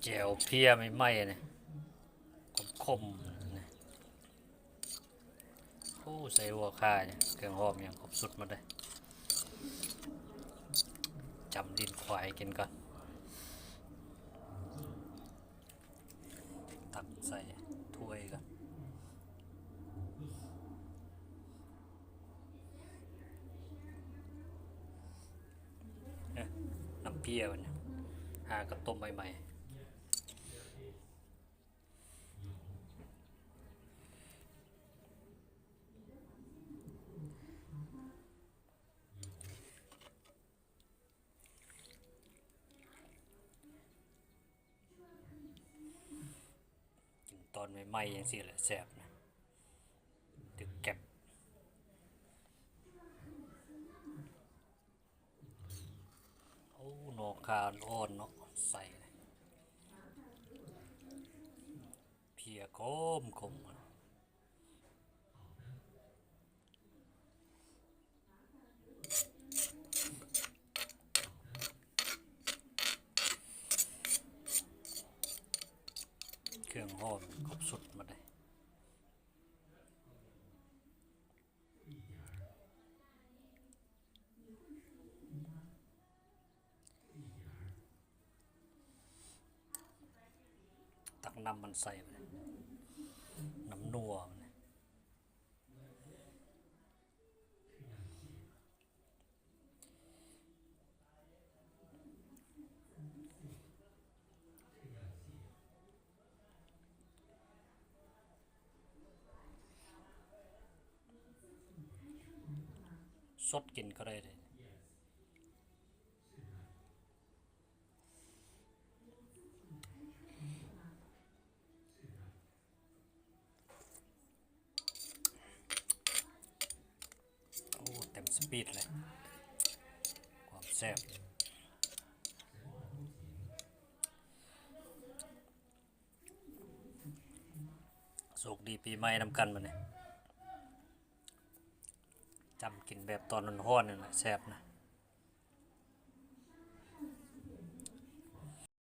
ແຈ່ວເພຍໃໝ່ໆ ນີ້ ຂົມໆ ນີ້. ໂອ້ ໃສ່ຫົວຂ່າ ນີ້ ເຄື່ອງຫອມຫຍັງຄົບສຸດໝົດເລີຍ. ຈ້ຳຕີນຄວາຍກິນກ່ອນ. ຕັກໃສ່ຖ້ວຍກ່ອນ. ເອີ ນ້ຳເພຍບັດນີ້ ຫາກະຕົ້ມໃໝ່ໆ. ກິນຕອນໃໝ່ໆ ຈັ່ງຊີ້ແຫຼະແຊບນະ ຕຶກແກັບ. ໂອ້ ໜໍ່ຂ່າອ່ອນໆ ເນາະ ໃສ່ ເພຍຂົມໆ. ເຄື່ອງຫອມຄົບສຸດໝົດເລີຍ. ຕັກນ້ຳມັນໃສ່ ນ້ຳນົວມັນ. ສົດກິນກໍໄດ້ເດ້. ໂອ້ ເຕັມສະປີດເລີຍ ຄວາມແຊບ. ໂຊກດີປີໃໝ່ນຳກັນບັດນີ້. ຈ້ຳກິນແບບຕອນຮ້ອນໆ ນັ້ນແຫຼະແຊບນະ.